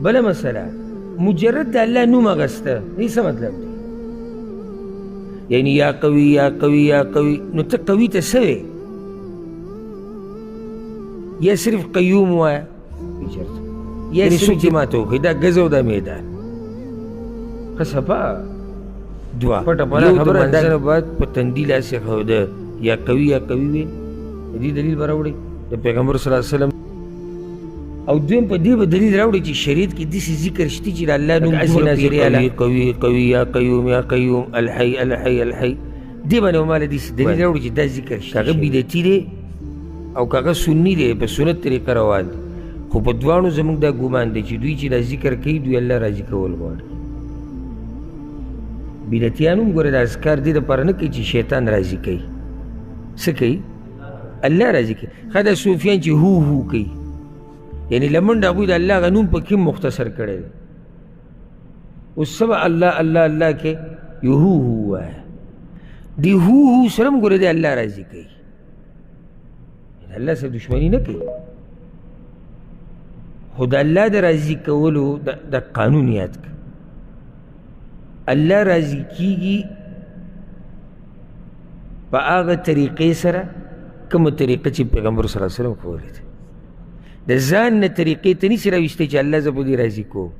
بله مسله، مجرد د الله نوم اخیسته، دې څه مطلب دی؟ یعنی یا قوي یا قوي یا قوي، نو ته قوي ته څه وې؟ یا صرف قیوم وایه چېرته، یا څوک چې ماته وښایي دا ګز او دا میدان. ښه صفا دوه پټه پناه خبره ده. باید په تندي لاس ایښوده، یا قوي یا قوي وي، د دې دلیل به راوړي د پیغمبر صلی الله علیه وسلم. او دویم په دې به دلیل راوړي چې شریعت کې داسې ذکر شته چې د الله نوم دومره پیری قوي قوي یا قیوم یا قیوم الحی الحی الحی، دې باندې ماله داسې دلیل راوړي چې دا ذکر شته. هغه بدعتي دی او که هغه سني دی، په سنت طریقه روان دی، خو په دواړو زموږ دا ګمان دی چې دوی چې دا ذکر کوي دوی الله راضي کول غواړي. بدعتیان هم ګوره دا اذکار دې دپاره نه کوي چې شیطان راضي کوي، څه کوي؟ الله راضي کوي. ښه دا صوفیان چې هو هو کوي، یعنې لمنډه هغوی د الله هغه نوم پکې مختصر کړی دی. اوس څه به الله الله الله کې یو هو هو وایه، دې هو هو سره هم ګوره دی الله راضي کوي، الله سره دښمني نه کوي، خو د الله د راضي کولو د قانون یاد کړه. الله راضي کیږي په هغه طریقې سره کومه طریقه چې پیغمبر صلی الله علیه وسلم ښوولې ده. د ځان نه طریقې ته نشي راویستی چې الله زه په دې راضي کوم.